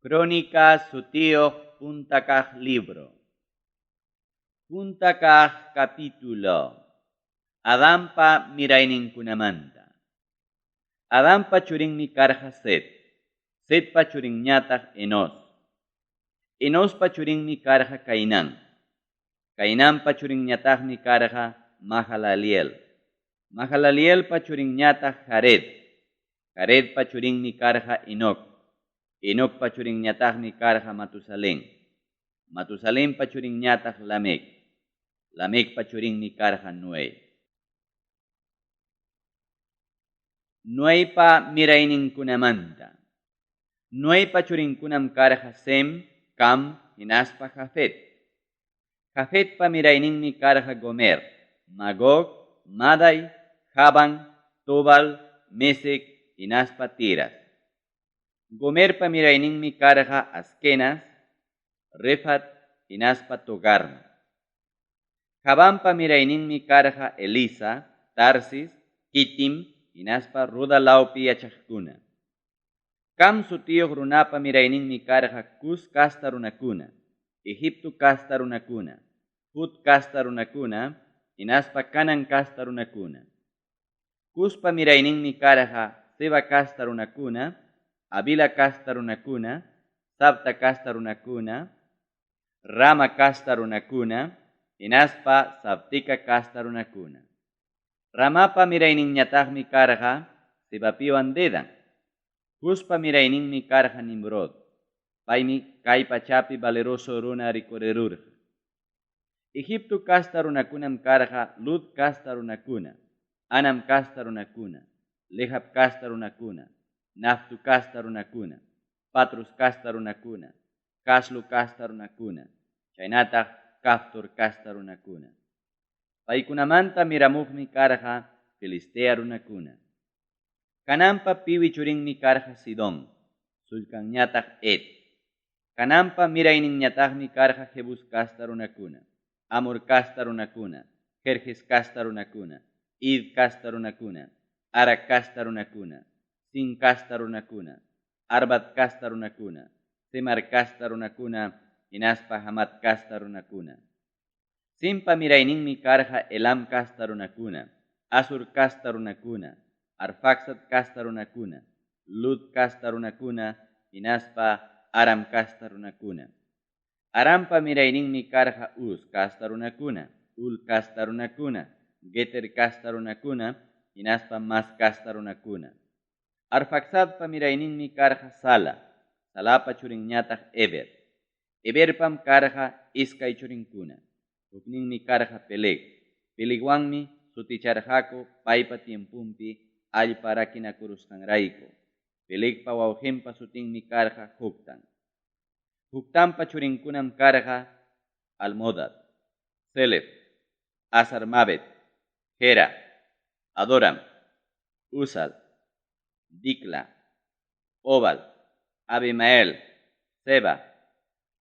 Crónicas sutiyuq punta kaq libro. Punta kaq capítulo. Adanpa mirayninkunamanta. Adanpa churinmi karqa Set. Setpa churinñataq Enos. Enospa churinmi karqa Cainán. Cainanpa churinñataqmi karqa Mahalaliel. Mahalalielpa churinñataq Jared. Jaredpa churinmi karqa Enoc. Enocpa churinñataqmi karqa Matusalén. Matusalenpa churinñataq Lamec. Lamecpa churinmi karqa Noé. Noeypa mirayninkunamanta. Noeypa churinkunam karqa Sem, Cam hinaspa Jafet. Jafetpa mirayninmi karqa Gomer, Magog, Maday, Javan, Tubal, Mesec hinaspa Tiras. Gomerpa mirayninmi karqa Askenas, Rifat hinaspa Togarma. Javanpa mirayninmi karqa Elisa, Tarsis, Kitim hinaspa Ruda lawpi yachaqkuna. Cam sutiyuq runapa mirayninmi karqa Cus casta runakuna, Egipto casta runakuna, Put casta runakuna hinaspa Canaan casta runakuna. Cuspa mirayninmi karqa Seba casta runakuna, Havila casta runakuna, Sabta casta runakuna, Rama casta runakuna hinaspa Sabteca casta runakuna. Ramapa mirayninñataqmi karqa Sebapiwan Dedan. Cuspa mirayninmi karqa Nimrod. Paymi kay pachapi valeroso runa rikurirurqa. Egipto casta runakunam karqa Lud casta runakuna, Anam casta runakuna, Lehab casta runakuna, Naftu casta runakuna, Patrus casta runakuna, Caslu casta runakuna, chaynataq Caftor casta runakuna. Paykunamanta miramuqmi karqa Filistea runakuna. Canaanpa piwi churinmi karqa Sidón, sullkanñataq Het. Canaanpa mirayninñataqmi karqa Jebus casta runakuna, Amor casta runakuna, Jerjes casta runakuna, Id casta runakuna, Ara casta runakuna, Sin casta runakuna, Arvad casta runakuna, Semar casta runakuna hinaspa Hamat casta runakuna. Sempa mirayninmi karqa Elam casta runakuna, Asur casta runakuna, Arfaxad casta runakuna, Lud casta runakuna hinaspa Aram casta runakuna. Arampa mirayninmi karqa Uz casta runakuna, Ul casta runakuna, Geter casta runakuna hinaspa Mas casta runakuna. Arfaxadpa mirayninmi karqa Sala, Salapa churinñataq Eber. Eberpam karqa iskay churinkuna. Hukninmi karqa Peleg. Pelegwanmi suticharqaku paypa tiemponpi allpa rakinakurusqanrayku. Pelegpa wawqinpa sutinmi karqa Joctan. Joctanpa churinkunam karqa Almodad, Selef, Azar-Mabet, Jera, Adoram, Uzal, Dikla, Obal, Abimael, Seba,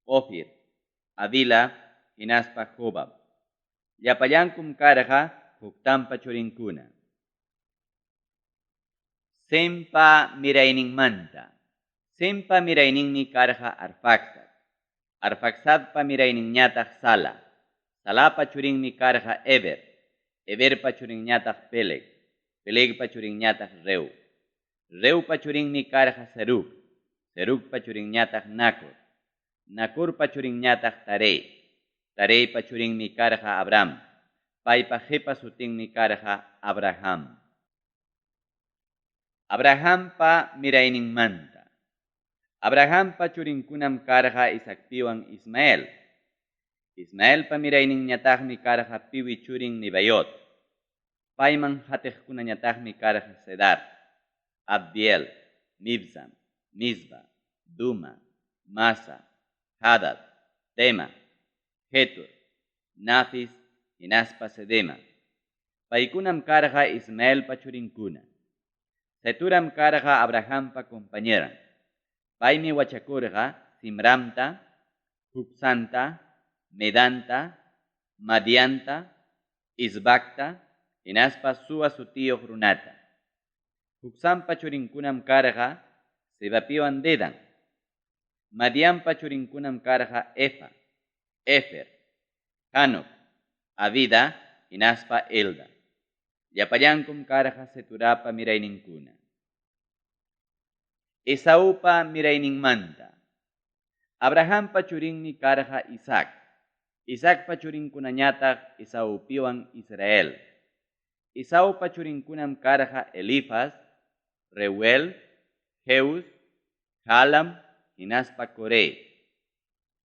Ofir, Havila hinaspa Jobab. Llapallankum karqa Joctanpa churinkuna. Sempa mirayninmanta. Sempa mirayninmi karqa Arfaxad. Arfaxadpa mirayninñataq Sala. Salapa churinmi karqa Eber. Eberpa churinñataq Peleg. Pelegpa churinñataq Reu. Reupa churinmi karqa Serug. Serugpa churinñataq Nacor. Nacorpa churinñataq Taré. Tareypa churinmi karqa Abram. Paypa qepa sutinmi karqa Abraham. Abrahampa mirayninmanta. Abrahampa churinkunam karqa Isaacpiwan Ismael. Ismaelpa mirayninñataqmi karqa piwi churin Nebayot. Payman qatiqkunañataqmi karqa Cedar, Abdiel, Mibsam, Misba, Duma, Masa, Hadad, Tema, Jetur, Nafis hinaspa Sedema. Paykunam karqa Ismaelpa churinkuna. Ceturam karqa Abrahampa compañeran. Paymi wachakurqa Zimramta, Jucsanta, Medanta, Madianta, Isbacta hinaspa Sua sutiyuq runata. Jucsanpa churinkunam karqa Sebapiwan Dedan. Madianpa churinkunam karqa Efa, Efer, Hanoc, Abida hinaspa Elda. Llapallankum karqa Ceturapa mirayninkuna. Esaupa mirayninmanta. Abrahampa churinmi karqa Isaac. Isaacpa churinkunañataq Esaupiwan Israel. Esaupa churinkunam karqa Elifaz, Reuel, Jeus, Jaalam hinaspa Coré.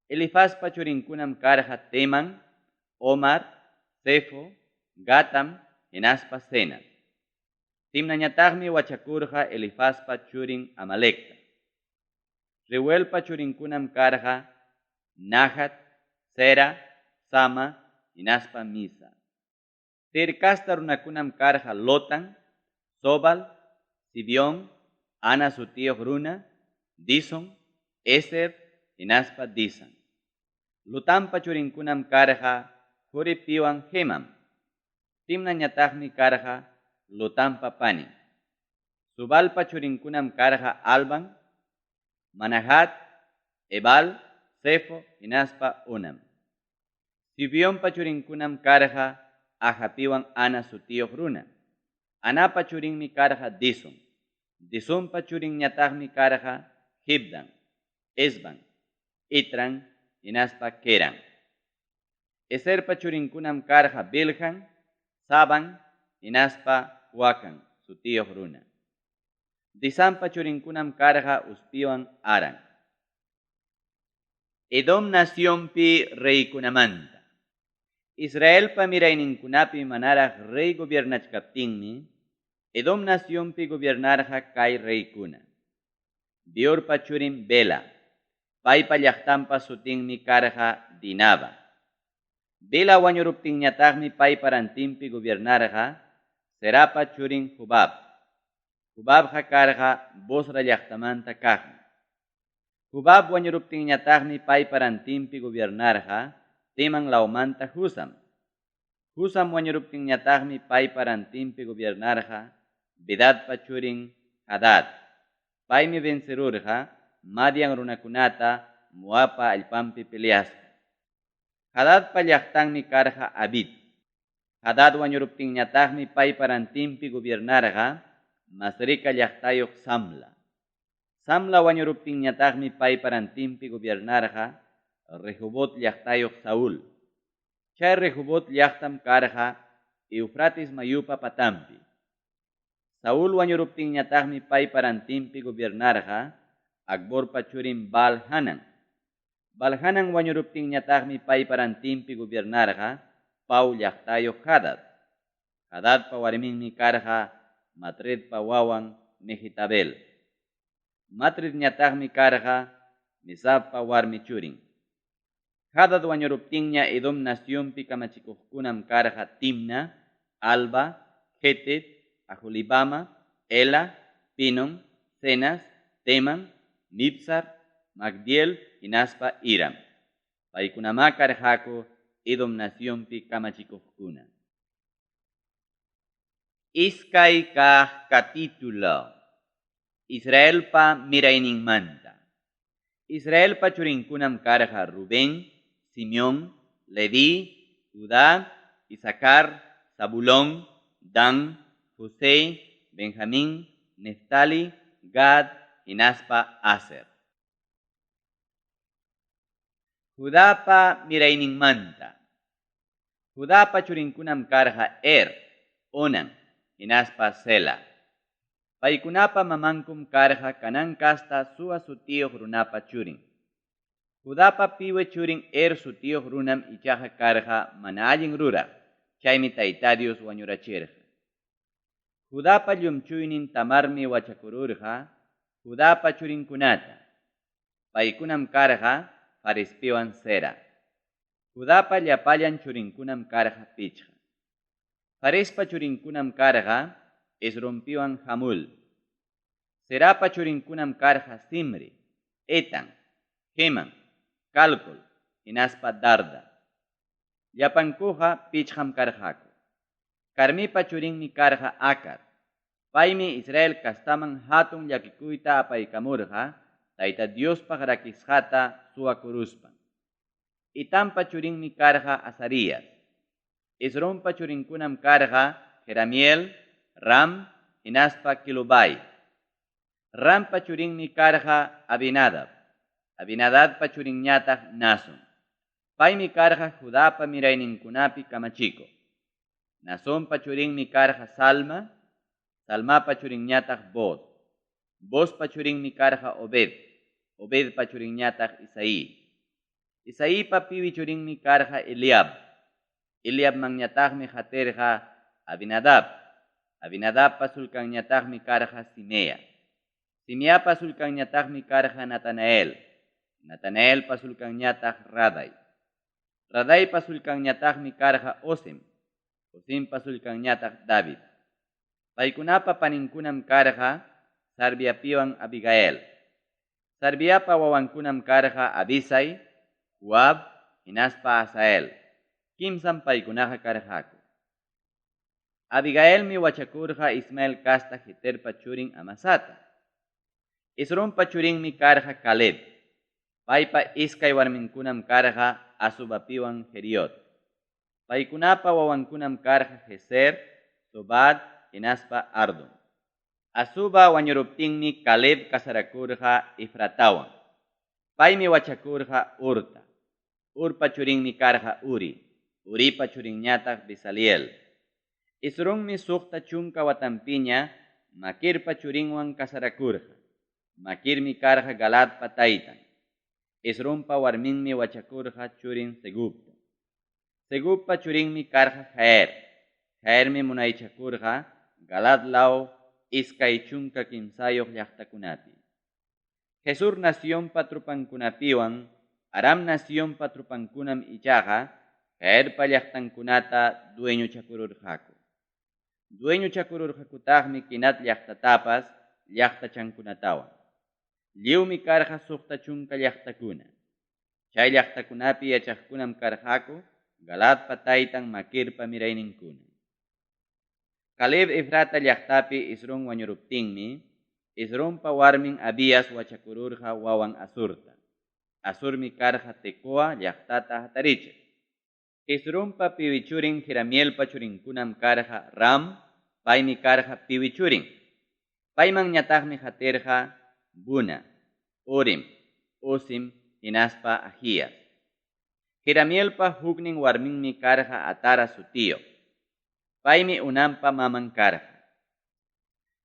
Elifazpa churinkunam karqa Teman, Omar, Sefo, Gatam hinaspa Cenas. Timnañataqmi wachakurqa Elifazpa churin Amalecta. Reuelpa churinkunam karqa Nahat, Zera, Sama hinaspa Misa. Seir casta runakunam karqa Lotan, Sobal, Sibión, Ana sutiyuq runa, Dison, Eser hinaspa Disan. Lotanpa churinkunam karqa Joripiwan Hemam. Timnañataqmi karqa Lotanpa panin. Subalpa churinkunam karqa Alban, Manahat, Ebal, Sefo hinaspa Onam. Sibionpa churinkunam karqa Ajapiwan Ana sutiyuq runa. Anapa churinmi karqa Dison. Disonpa churinñataqmi karqa Hibdan, Esban, Itran hinaspa Keran. Eserpa churinkunam karqa Bilhan, Saban hinaspa Huacan sutiyuq runa. Disanpa churinkunam karqa Uspiwan Aran. Edom nacionpi reykunamanta. Israelpa mirayninkunapi manaraq rey gobiernachkaptinmi, Edom nacionpi gobiernarqa kay reykuna. Beorpa churin Bela, paypa llaqtanpa sutinmi karqa Dinaba. Bela wañuruptinñataqmi paypa rantinpi gobiernarqa Zerapa churin Jobab. Jobabqa karqa Bosra llaqtamanta kaqmi. Jobab wañuruptinñataqmi paypa rantinpi gobiernarqa Teman lawmanta Husam. Husam wañuruptinñataqmi paypa rantinpi gobiernarqa Bedadpa churin Hadad. Paymi vencerurqa Madian runakunata Moabpa allpanpi peleaspa. Hadadpa llaqtanmi karqa Abid. Hadad wañuruptinñataqmi paypa rantinpi gobiernarqa Masreca llaqtayuq Samla. Samla wañuruptinñataqmi paypa rantinpi gobiernarqa Rehobot llaqtayuq Saúl. Chay Rehobot llaqtam karqa Eufrates mayupa patanpi. Saúl wañuruptinñataqmi paypa rantinpi gobiernarqa Acborpa churin Baal-hanan. Baal-hanan wañuruptinñataqmi paypa rantinpi gobiernarqa Pau llaqtayuq Hadad. Hadadpa warminmi karqa Matredpa wawan Mehetabel. Matredñataqmi karqa Mesabpa warmi churin. Hadad wañuruptinña Edom nacionpi kamachikuqkunam karqa Timna, Alba, Jetet, Aholibama, Ela, Pinon, Cenas, Teman, Mibsar, Magdiel hinaspa Iram. Paykunamá karqaku Edom nacionpi kamachikuqkuna. Iskay kaq capítulo. Israelpa mirayninmanta. Israelpa churinkunam karqa Rubén, Simeón, Leví, Judá, Isacar, Zabulón, Dan, José, Benjamín, Neftali, Gad hinaspa Aser. Judapa mirayninmanta. Judapa churinkunam karqa Er, Onan, hinaspa Sela. Paykunapa mamankum karqa Canaán casta Sua sutiyuq runapa churin. Judapa piwi churin Er sutiyuq runam ichaqa karqa mana allin ruraq, chaymi Tayta Dios wañurachirqa. Judapa llumchuynin Tamarmi wachakururqa Judapa churinkunata. Paykunam karqa Farespiwan Zera. Judapa llapallan churinkunam karqa pichqa. Farespa churinkunam karqa Esrompiwan Hamul. Zerapa churinkunam karqa Simri, Etan, Heman, Calcol, hinaspa Darda. Llapankuqa pichqam karqaku. Carmipa churinmi karqa Acar. Paymi Israel castaman hatun llakikuyta apaykamurqa Tayta Diospaq rakisqata suwakuruspan. Etampa churinmi karqa Azarías. Hezronpa churinkunam karqa Jeramiel, Ram hinaspa Quelubai. Rampa churinmi karqa Abinadab. Abinadabpa churinñataq Nason. Paymi karqa Judapa mirayninkunapi kamachikuq. Nasonpa churinmi karqa Salma, Salmapa churinñataq Booz. Boozpa churinmi karqa Obed, Obedpa churinñataq Isaí. Isaipa piwi churinmi karqa Eliab. Eliabmanñataqmi qatirqa Abinadab. Abinadabpa sullkanñataqmi karqa Simea. Simeapa sullkanñataqmi karqa Natanael. Natanaelpa sullkanñataq Raday. Radaypa sullkanñataqmi karqa Osem. Osempa sullkanñataq David. Paykunapa paninkunam karqa Sarviapiwan Abigael. Sarviapa wawankunam karqa Abisai, Joab hinaspa Asael. Kimsam paykunaqa karqaku. Abigaelmi wachakurqa Ismael casta Jeterpa churin Amasata. Hezronpa churinmi karqa Caleb. Paypa iskay warminkunam karqa Azubapiwan Jeriot. Paykunapa wawankunam karqa Jezer, Sobad hinaspa Ardon. Azuba wañuruptinmi Caleb casarakurqa Efratawan. Paymi wachakurqa Hurta. Hurpa churinmi karqa Uri. Uripa churinñataq Bezaliel. Hezronmi 60 watanpiña Maquirpa churinwan casarakurqa. Maquirmi karqa Galaadpa taytan. Hezronpa warminmi wachakurqa churin Segubta. Segubpa churinmi karqa Jair. Jairmi munaychakurqa Galaad law 23 llaqtakunapi. Gesur nacionpa tropankunapiwan Aram nacionpa tropankunam ichaqa Jairpa llaqtankunata dueñochakururqaku. Dueñochakururqakutaqmi Kenat llaqtatapas llaqtachankunatawan. Lliwmi karqa 60 llaqtakuna. Chay llaqtakunapi yachaqkunam karqaku Galaadpa taytan Maquirpa mirayninkuna. Caleb Efrata llaqtapi Hezrón wañuruptinmi, Hezronpa warmin Abías wachakururqa wawan Asurta. Asurmi karqa Tecoa llaqtata hatarichiq. Hezronpa piwi churin Jeramielpa churinkunam karqa Ram, paymi karqa piwi churin. Paymanñataqmi qatirqa Buna, Urim, Usim hinaspa Ajías. Jeramielpa huknin warminmi karqa Atara sutiyuq. Paymi Unampa maman karqa.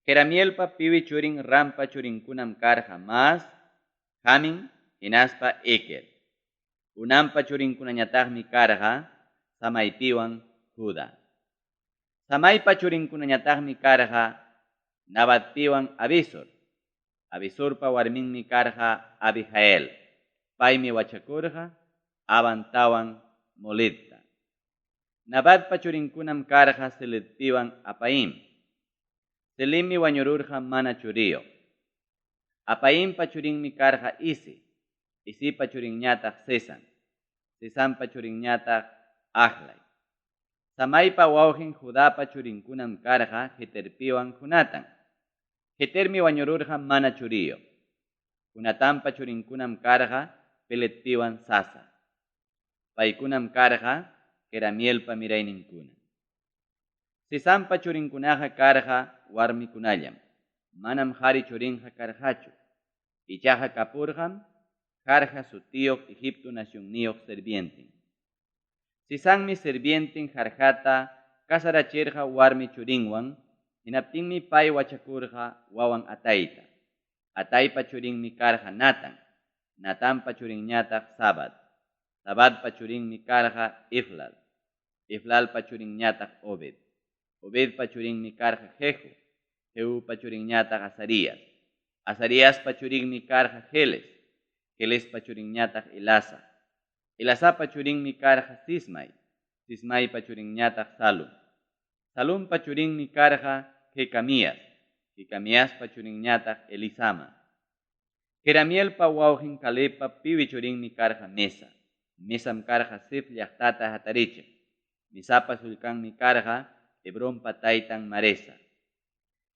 Jeramielpa piwi churin Rampa churinkunam karqa Maas, Jamin hinaspa Eker. Unampa churinkunañataqmi karqa Samaypiwan Juda. Samaypa churinkunañataqmi karqa Nabatpiwan Abisur. Abisurpa warminmi karqa Abijael. Paymi wachakurqa Abantawan Molidta. Nabatpa churinkunam karqa Seledpiwan Apaim. Selimmi wañururqa mana churiyuq. Apaimpa churinmi karqa Isi. Isipa churinñataq Sesan. Sesanpa churinñataq Ahlay. Samaypa wawqin Judapa churinkunam karqa Jeterpiwan Jonatan. Jetermi wañururqa mana churiyuq. Jonatanpa churinkunam karqa Peletpiwan Sasa. Paykunam karqa Jeramielpa mirayninkuna. Sesanpa churinkunaqa karqa warmikunallam. Manam qhari churinqa karqachu. Ichaqa kapurqam Jarja sutiyuq Egipto nacionniyuq sirvienten. Sesanmi sirvienten Jarjata casarachirqa warmi churinwan, hinaptinmi pay wachakurqa wawan Atayta. Ataypa churinmi karqa Natan. Natanpa churinñataq Zabad. Zabadpa churinmi karqa Iflal. Iflalpa churinñataq Obed. Obedpa churinmi karqa Jehu. Jehupa churinñataq Azarías. Azariaspa churinmi karqa Jeles. Jelespa churinñataq Elasa. Elasapa churinmi karqa Sismai. Sismaipa churinñataq Salum. Salumpa churinmi karqa Jecamías. Jecamiaspa churinñataq Elisama. Jeramielpa wawqin Calebpa piwi churinmi karqa Mesa. Mesam karqa Sif llaqtata hatarichiq. Mesapa sullkanmi karqa Hebronpa taytan Maresa.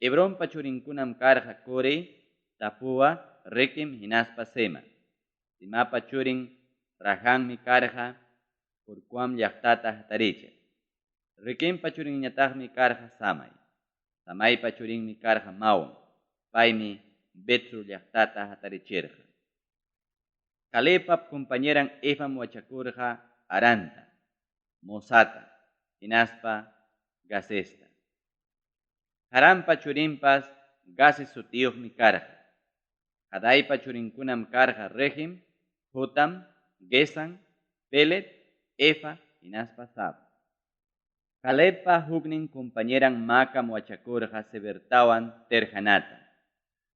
Hebronpa churinkunam karqa Core, Tapua Rekem hinaspa Sema. Semapa churin Rahammi karqa Jorcoam llaqtata hatarichiq. Requempa churinñataqmi karqa Samai. Samaipa churinmi karqa Maon. Paymi Betsur llaqtata hatarichirqa. Calebpa compañeran Efam wachakurqa Haranta, Mosata, hinaspa Gazesta. Haranpa churinpas Gazez sutiyuqmi karqa. Hadaipa churinkunam karqa Regem, Jotam, Gesan, Pelet, Efa, hinaspa Saf. Calebpa huknin compañeran Maacam wachakurqa Sebertawan Terjanata.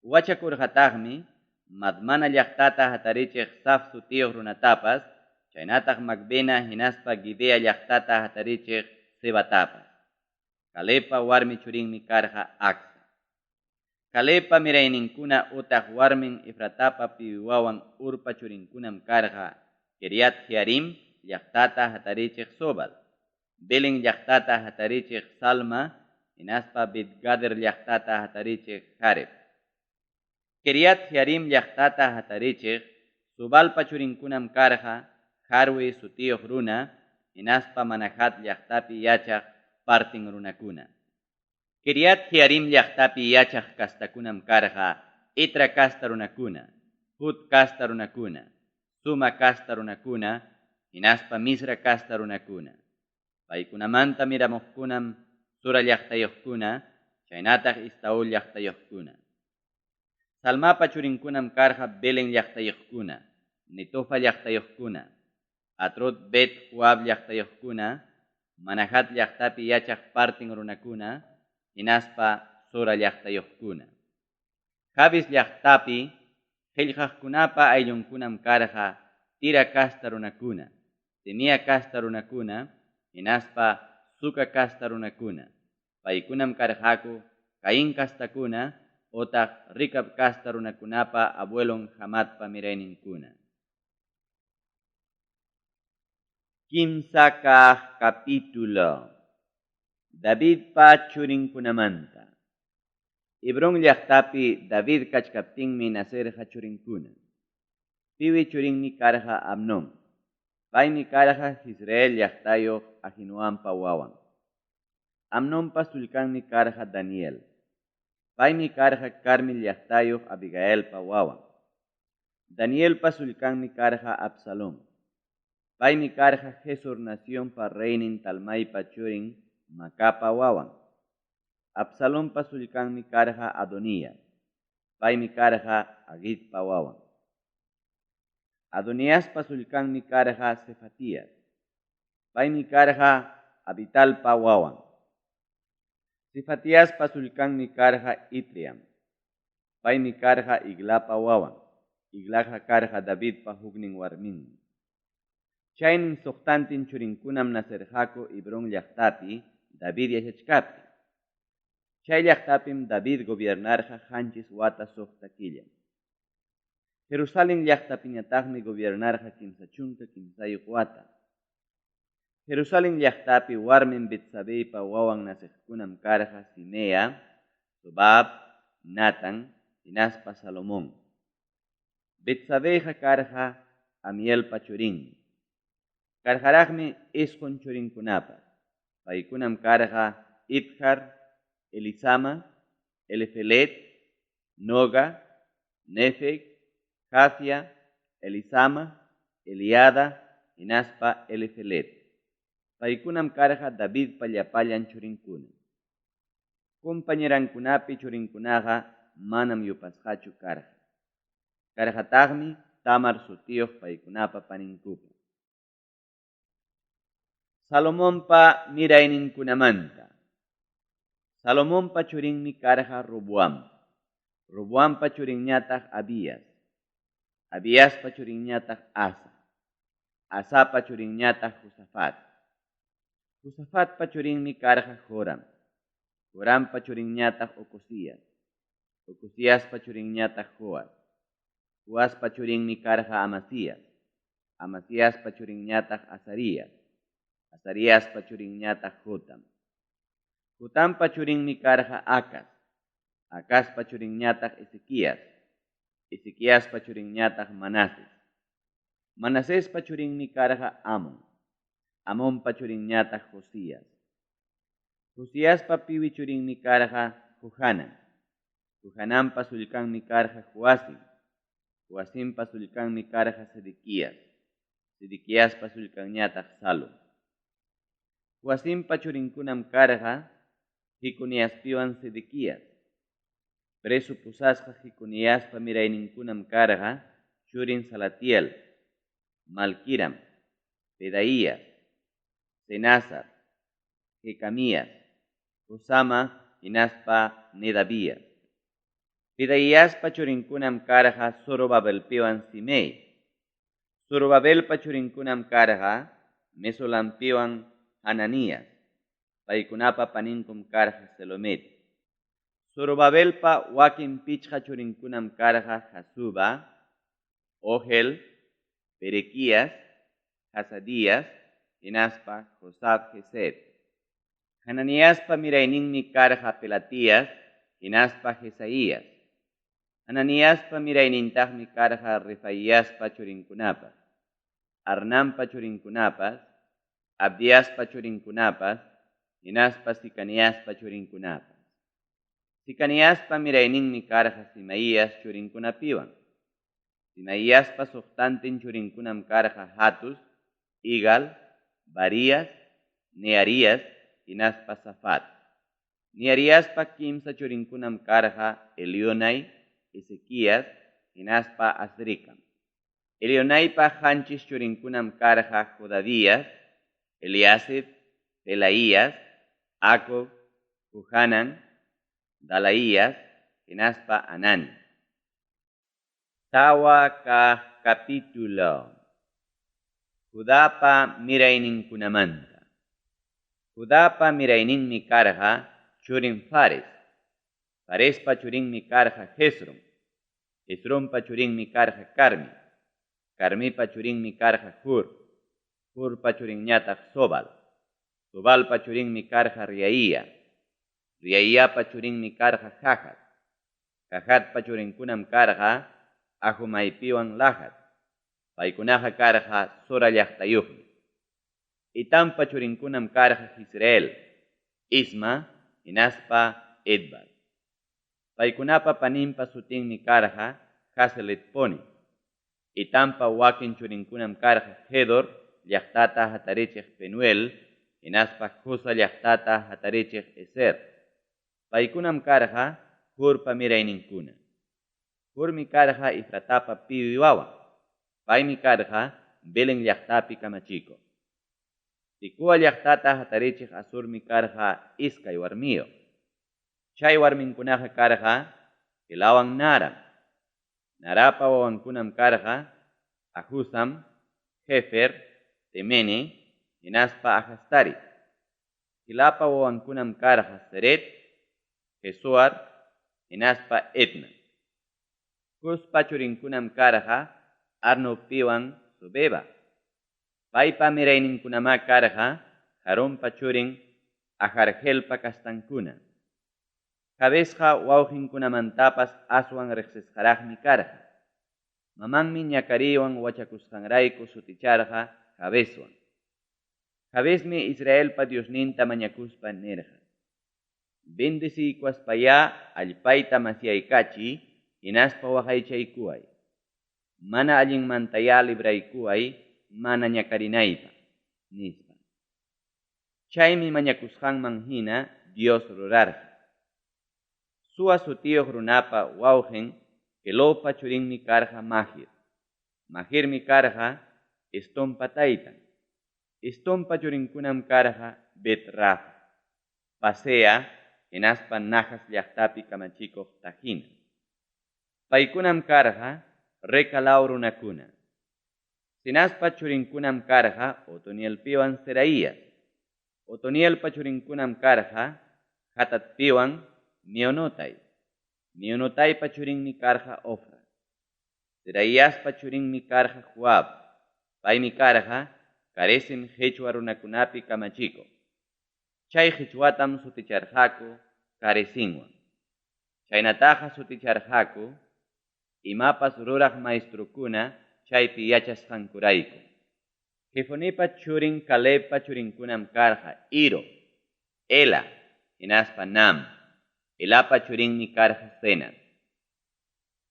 Wachakurqataqmi Madmana llaqtata hatarichiq Saf sutiyuq runatapas, chaynataq Macbena hinaspa Gibea llaqtata hatarichiq Sebatapas. Calebpa warmi churinmi karqa Acsa. Calebpa mirayninkuna utaq warmin Efratapa piwi wawan Hurpa churinkunam karqa Quiriat Jearim llaqtata hatarichiq Sobal, Belén llaqtata hatarichiq Salma, hinaspa Bet-gader llaqtata hatarichiq Jareb. Quiriat Jearim llaqtata hatarichiq Sobalpa churinkunam karqa Harwe sutiyuq runa, hinaspa Manahat llaqtapi yachaq partin runakuna. Quiriat Jearim llaqtapi yachaq kastakunam karqa Itra kasta runakuna, Hut kasta runakuna, Suma kasta runakuna, hinaspa Misra kasta runakuna. Paykunamanta miramuqkunam Sura llaqtayuqkuna, chaynataq Estaol llaqtayuqkuna. Salmapa churinkunam karqa Belén llaqtayuqkuna, Netofa llaqtayuqkuna, Atrot Bet Joab llaqtayuqkuna, Manahat llaqtapi yachaq partin runakuna, hinaspa Sora llaqtayuqkuna. Jabes llaqtapi qillqaqkunapa ayllunkunam karqa Tira kasta runakuna, Simea kasta runakuna, hinaspa Suca kasta runakuna. Paykunam karqaku Caín kastakuna otaq Ricab kasta runakunapa abuelon Hamatpa mirayninkuna. Kimsa kaq capítulo. Davidpa churinkunamanta. Hebrón llaqtapi David kachkaptinmi nacerqa churinkuna. Piwi churinmi karqa Amnón. Paymi karqa Jezreel llaqtayuq Ahinoampa wawan. Amnonpa sullkanmi karqa Daniel. Paymi karqa Carmel llaqtayuq Abigailpa wawan. Danielpa sullkanmi karqa Absalón. Paymi karqa Gesur nacionpa reynin Talmaipa churin Macapa wawan. Absalonpa sullkanmi karqa Adonías. Paymi karqa Haguitpa wawan. Adoniaspa sullkanmi karqa Cefatías. Paymi karqa Abitalpa wawan. Cefatiaspa sullkanmi karqa Itriam. Paymi karqa Iglapa wawan. Iglaqa karqa Davidpa huknin warminmi. Chaynin suqtantin churinkunam nacerqaku Hebrón llaqtapi David yachachkaptin. Chay llaqtapim David gobiernarqa 7 wata 6 killa. Jerusalén llaqtapiñataqmi gobiernarqa 33 wata. Jerusalén llaqtapi warmin Betsabeypa wawan naciqkunam karqa Simea, Sobab, Natan, hinaspa Salomón. Betsabeyqa karqa Amielpa churinmi. Karqaraqmi 9 churinkunapas. Paykunam karqa Ibhar, Elisama, Elifelet, Noga, Nefeg, Jafia, Elisama, Eliada, hinaspa Elifelet. Paykunam karqa Davidpa llapallan churinkuna. Compañerankunapi churinkunaqa manam yupasqachu karqa. Karqataqmi Tamar sutiyuq paykunapa paninkupa. Salomonpa mirayninkunamanta. Salomonpa churinmi karqa Roboam. Roboampa churinñataq Abías. Abiaspa churinñataq Asa. Asapa churinñataq Josafat. Josafatpa churinmi karqa Joram. Jorampa churinñataq Ocosías. Ocosíaspa churinñataq Joas. Joaspa churinmi karqa Amasías. Amasíaspa churinñataq Azarías. Azaríaspa churinñataq Jotam. Jotampa churinmi karqa Acaz. Acazpa churinñataq Ezequías. Ezequiaspa churinñataq Manases. Manasespa churinmi karqa Amon, Amonpa churinñataq Josías. Josiaspa piwi churinmi karqa Johanan. Johananpa sullkanmi karqa Joacim. Joacimpa sullkanmi karqa Sedequías. Sedequiaspa sullkanñataq Salum. Joacimpa churinkunam karqa Jeconiaspiwan Sedequías. Preso pusasqa Jeconiaspa mirayninkunam karqa churin Salatiel, Malquiram, Pedaías, Senazar, Jecamías, Josama hinaspa Nedavías. Pedaiaspa churinkunam karqa Zorobabelpiwan Simei. Zorobabelpa churinkunam karqa Mesulampiwan Hananías. Paykunapa paninkum karqa Selomit. Zorobabelpa wakin pichqa churinkunam karqa Jasuba, Ogel, Berequías, Hasadías, hinaspa Josab Gesed. Hananiaspa mirayninmi karqa Pelatías, hinaspa Jesaías. Hananiaspa miraynintaqmi karqa Refaiaspa churinkunapas, Arnampa churinkunapas, Abdiaspa churinkunapas, hinaspa Sicaniaspa churinkunapas. Sicaniaspa mirayninmi karqa Simaías churinkunapiwan. Simaiaspa suqtantin churinkunam karqa Hatus, Igal, Barías, Nearías, hinaspa Safat. Neariaspa kimsa churinkunam karqa Elionai, Ezequías, hinaspa Azricam. Elionaipa qanchis churinkunam karqa Jodavías, Eliasib, Pelaías, Acob, Johanan, Dalaías, hinaspa Anani. Tawa kaq capítulo. Judapa mirayninkunamanta. Judapa mirayninmi karqa churin Fares. Farespa churinmi karqa Hezron. Hezronpa churinmi karqa Carmi. Carmipa churinmi karqa Hur. Hurpa churinñataq Sobal. Sobalpa churinmi karqa Riaía. Riaíapa churinmi karqa Jahat. Jahatpa churinkunam karqa Ahumaypiwan Lahat. Paykunaqa karqa Sora llaqtayuqmi. Itampa churinkunam karqa Jezreel, Isma, hinaspa Edbal. Paykunapa paninpa sutinmi karqa Hazeletponi. Itampa wakin churinkunam karqa Gedor llaqtata hatarichiq Penuel, hinaspa Husa llaqtata hatarichiq Ezer. Paykunam karqa Hurpa mirayninkuna. Hurmi karqa Efratapa piwi wawan. Paymi karqa Belén llaqtapi kamachikuq. Tecoa llaqtata hatarichiq Asurmi karqa iskay warmiyuq. Chay warminkunaqa karqa Helawan Naram. Narapa wawankunam karqa Ahuzam, Hefer, Temene, hinaspa Ahastari. Helapa wawankunam karqa Seret, Jesuar, hinaspa Etna. Cuspa churinkunam karqa Arnobpiwan Zobeba. Paypa mirayninkunamá karqa Harumpa churin Aharhelpa castankuna. Jabesqa wawqinkunamantapas aswan riqsisqaraqmi karqa. Mamanmi ñakariywan wachakusqanrayku suticharqa Jabeswan. Jabesmi Israelpa Diosninta mañakuspa nirqa: Bendeciykuwaspayá allpayta masyaykachiy hinaspa waqaychaykuway. Mana allinmantayá libraykuway mana ñakarinaypaq, nispa. Chaymi mañakusqanman hina Dios rurarqa. Sua sutiyuq runapa wawqin Quelopa churinmi karqa Mahir. Mahirmi karqa Estonpa taytan. Estonpa churinkunam karqa Bet-rafa, Pasea hinaspa Nahas llaqtapi kamachikuq Tajina. Paykunam karqa Reca law runakuna. Cenazpa churinkunam karqa Otonielpiwan Seraías. Otonielpa churinkunam karqa Hatatpiwan Meonotai. Meonotaipa churinmi karqa Ofra. Seraiaspa churinmi karqa Joab. Paymi karqa Carecem qechwa runakunapi kamachikuq. Chay qechwatam suticharqaku Carecinwan. Chaynataqa suticharqaku imapas ruraq maestrokuna chaypi yachasqankurayku. Jefonepa churin Calebpa churinkunam karqa Iro, Ela hinaspa Naam. Elapa churinmi karqa Cenas.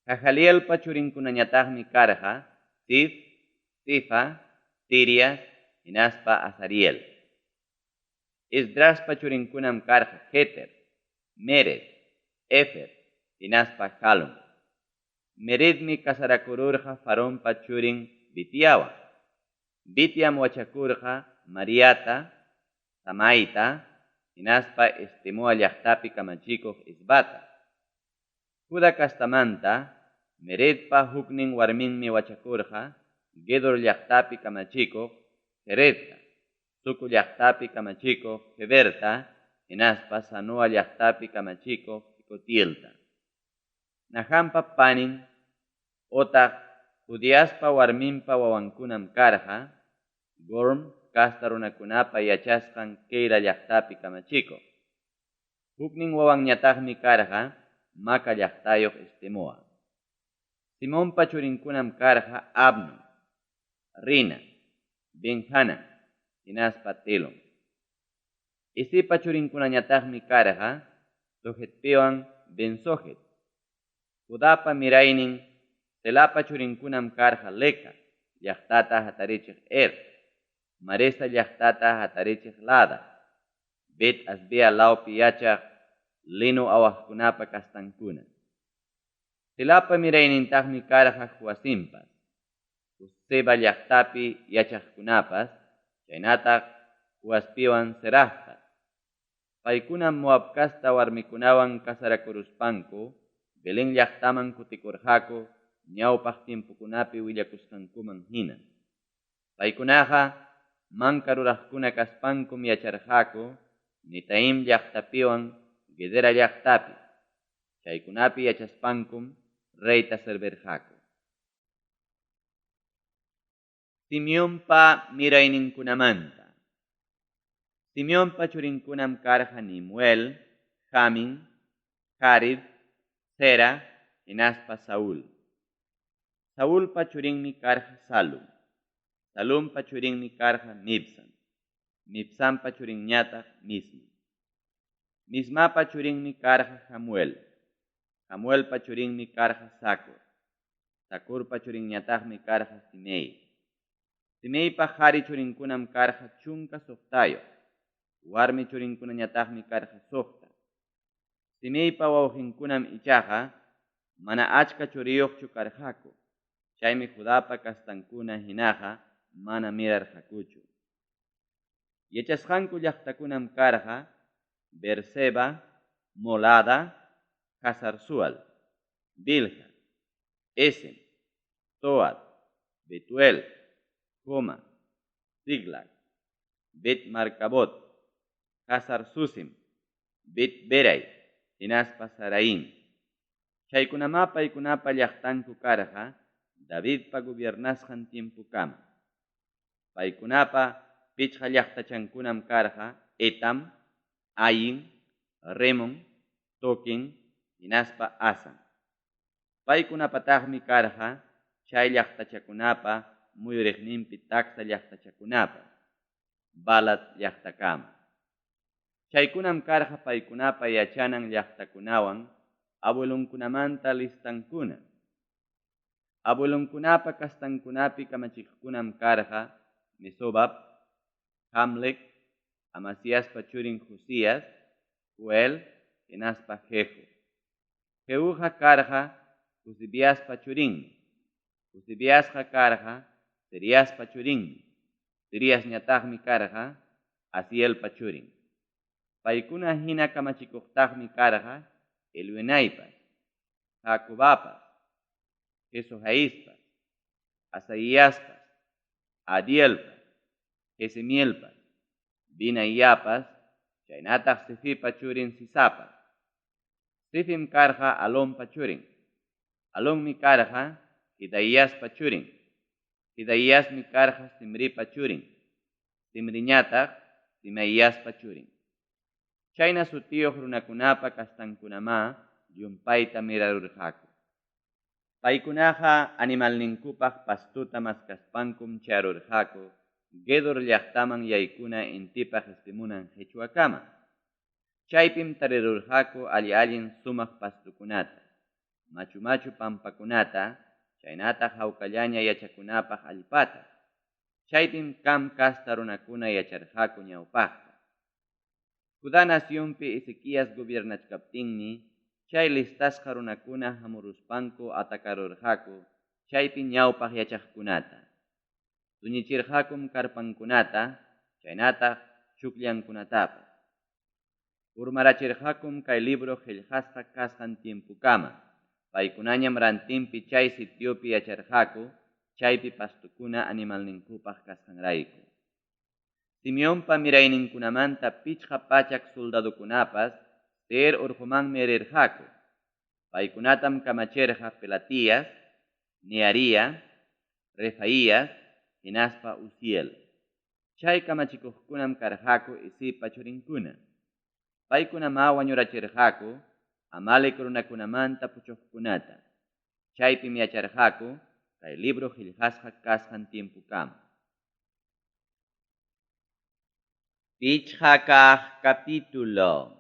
Jahalielpa churinkunañataqmi karqa Zif, Zifa, Tirias hinaspa Azariel. Esdraspa churinkunam karqa Jeter, Mered, Efer hinaspa Jalon. Meredmi casarakururqa Faraonpa churin Bitiawan. Bitiam wachakurqa Mariata, Samaita hinaspa Estemoa llaqtapi kamachikuq Isbata. Juda castamanta Meredpa huknin warminmi wachakurqa Gedor llaqtapi kamachikuq Jeredta, Suco llaqtapi kamachikuq Heberta hinaspa Zanoa llaqtapi kamachikuq Jecotielta. Nahampa panin otaq Judiaspa warminpa wawankunam karqa Gorm casta runakunapa yachasqan Keila llaqtapi kamachikuq. Huknin wawanñataqmi karqa Maca llaqtayuq Estemoa. Simonpa churinkunam karqa Abnon, Rina, Benhanan hinaspa Telon. Isipa churinkunañataqmi karqa Zohetpiwan Benzohet. Judapa miraynin Selapa churinkunam karqa Leca llaqtata hatarichiq Er, Maresa llaqtata hatarichiq Lada, Bet Asbea lawpi yachaq lino awaqkunapa castankuna. Selapa miraynintaqmi karqa Joacimpas, Seba llaqtapi yachaqkunapas, chaynataq Joaspiwan Serahpas. Paykunam Moab casta warmikunawan casarakuruspanku Belén llaqtaman kutikurqaku ñawpaq tiempokunapi willakusqankuman hina. Paykunaqa manka ruraqkuna kaspankum yacharqaku Netaim llaqtapiwan Gedera llaqtapi. Chaykunapi yachaspankum reyta servirqaku. Simeonpa mirayninkunamanta. Simeonpa churinkunam karqa Nemuel, Jamin, Jarib, Zera hinaspa Saúl. Saulpa churinmi karqa Salum. Salumpa churinmi karqa Mibsam. Mibsampa churinñataq Misma. Mismapa churinmi karqa Hamuel. Hamuelpa churinmi karqa Zacur. Zacurpa churinñataqmi karqa Simei. Simeipa qari churinkunam karqa 16, warmi churinkunañataqmi karqa 6. Simeipa wawqinkunam ichaqa mana achka churiyuqchu karqaku, chaymi Judapa castankuna hinaqa mana mirarqakuchu. Yachasqanku llaqtakunam karqa Berseba, Molada, Hazar-Sual, Bilha, Esem, Toad, Betuel, Joma, Ziklag, Bet Marcabot, Hazar-Susim, Bet Berai, hinaspa Saraín. Chaykunamá paykunapa llaqtanku karqa Davidpa gobiernasqan tiempokama. Paykunapa pichqa llaqtachankunam karqa Etam, Ayin, Remon, Token, hinaspa Asan. Paykunapataqmi karqa chay llaqtachakunapa muyuriqninpi taksa llaqtachakunapas, Balat llaqtakama. Chaykunam karqa paykunapa yachanan llaqtakunawan abuelonkunamanta listankuna. Abuelonkunapa castankunapi kamachiqkunam karqa Mesobab, Hamlek, Amasiaspa churin Josías, Joel, hinaspa Jehu. Jehuqa karqa Josibiaspa churinmi. Josibiasqa karqa Seriaspa churinmi. Seriasñataqmi karqa Asielpa churin. Paykuna hina kamachikuqtaqmi karqa Elioenaipas, Jacobapas, Jesohaispas, Asaíaspas, Adielpas, Jesemielpas, Binaiapas, chaynataq Sifipa churin Sisapas. Sifim karqa Alonpa churin. Alonmi karqa Jidaiaspa churin. Jidaiasmi karqa Simripa churin. Simriñataq Simaiaspa churin. Chayna sutiyuq runakunapa castankunamá llumpayta mirarurqaku. Paykunaqa animalninkupaq pastota maskaspankum chayarurqaku Gedor llaqtaman yaykuna intipa qespimunan qechwakama. Chaypim tarirurqaku alli-allin sumaq pastokunata, machu-machu pampakunata chaynataq hawkallaña yachakunapaq allpata. Chaypim Cam casta runakuna yacharqaku ñawpaqta. Judá nacionpi Ezequías gobiernachkaptinmi chay listasqa runakuna hamuruspanku atacarurqaku chaypi ñawpaq yachaqkunata. Tuñichirqakum carpankunata chaynataq chukllankunatapas. Urmarachirqakum kay libro qellqasqa kasqan tiempokama. Paykunañam rantinpi chay sitiopi yacharqaku chaypi pastokuna animalninkupaq kasqanrayku. Simeonpa mirayninkunamanta 500 soldadokunapas Seir orqomanmi rirqaku. Paykunatam kamachirqa Pelatías, Nearía, Refaías hinaspa Uziel. Chay kamachikuqkunam karqaku Isipa churinkuna. Paykunamá wañurachirqaku Amalec runakunamanta puchuqkunata. Chaypim yacharqaku kay libro qellqasqa kasqan tiempokama. Pichqa kaq capítulo.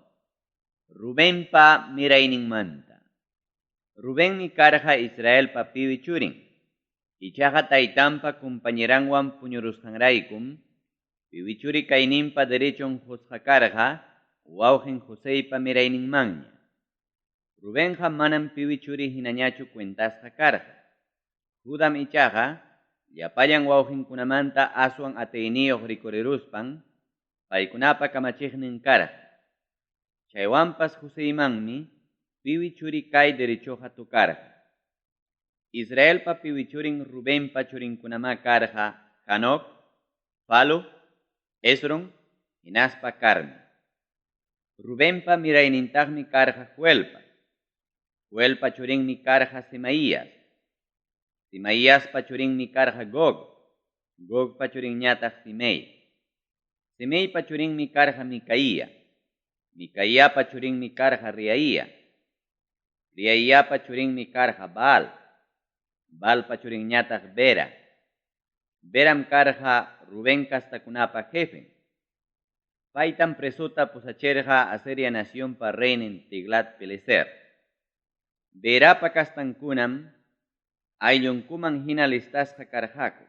Rubenpa mirayninmanta. Rubenmi karqa Israelpa piwi churin. Ichaqa taytanpa compañeranwan puñurusqanraykum, piwi churi kayninpa derechon qosqa karqa wawqen Joseypa mirayninmanña. Rubenqa manam piwi churi hinañachu cuentasqa karqa. Judam ichaqa llapallan wawqenkunamanta aswan atiyniyuq rikuriruspan paykunapa kamachiqnin karqa. Chaywanpas Joseymanmi piwi churi kay derechoqa tocarqa. Israelpa piwi churin Rubenpa churinkunamá karqa Hanok, Falu, Hezron hinaspa Carmi. Rubenpa miraynintaqmi karqa Joelpas. Joelpa churinmi karqa Semaías. Semaiaspa churinmi karqa Gog. Gogpa churinñataq Simei. Simeipa churinmi karqa Micaía. Micaiapa churinmi karqa Reaía. Reaiapa churinmi karqa Baal. Baalpa churinñataq Bera. Beram karqa Rubén castakunapa jefen. Paytam presota pusachirqa Asiria nacionpa reynin Tiglat-pileser. Berapa castankunam ayllunkuman hina listasqa karqaku.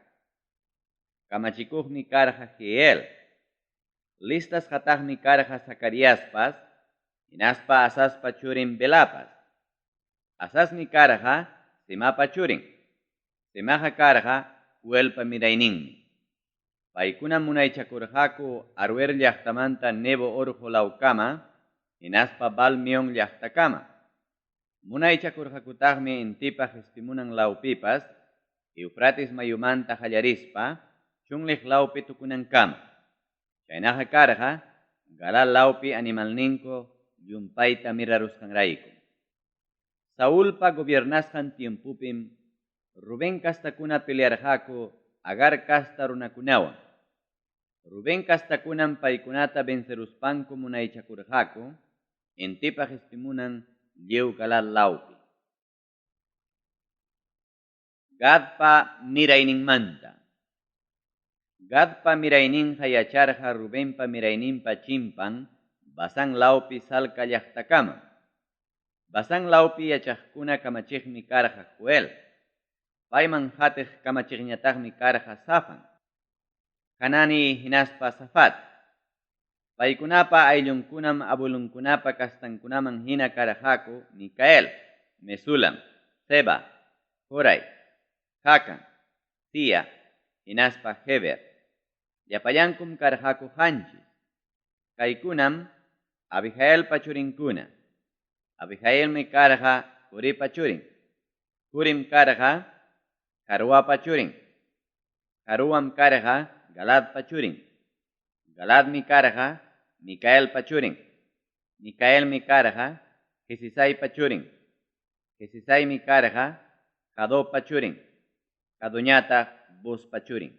Kamachikuqmi karqa Jeiel. Listasqataqmi karqa Zacariaspas, hinaspa Asaspa churin Belapas. Asasmi karqa Semapa churin. Semaqa karqa Joelpa mirayninmi. Paykunam munaychakurqaku Aroer llaqtamanta Nebo orqo lawkama, hinaspa Baal-meón llaqtakama. Munaychakurqakutaqmi intipa qespimunan lawpipas, Eufrates mayumanta qallarispa, chunliq lawpi tukunankama. Chaynaqa karqa Galaad lawpi animalninku llumpayta mirarusqanrayku. Saulpa gobiernasqan tiempopim Rubén castakuna pelearqaku Agar casta runakunawan. Rubén castakunam paykunata venceruspanku munaychakurqaku intipa qespimunan lliw Galaad lawpi. Gadpa mirayninmanta. Gadpa mirayninqa yacharqa Rubenpa mirayninpa chimpan Basán lawpi Salca llaqtakamam. Basán lawpi yachaqkuna kamachiqmi karqa Joel. Payman qatiq kamachiqñataqmi karqa Safan, Hanani hinaspa Safat. Paykunapa ayllunkunam abuelonkunapa castankunaman hina karqaku Micael, Mesulam, Seba, Jorai, Jacan, Sia hinaspa Heber. Llapallankum karqaku 7. Kaykunam Abihailpa churinkuna. Abihailmi karqa Huripa churin. Hurim karqa Jaruapa churin. Jaruam karqa Galadpa churin. Galadmi karqa Micaelpa churin. Micaelmi karqa Jesisaipa churin. Jesisaimi karqa Jadopa churin. Jadoñataq Buzpa churin.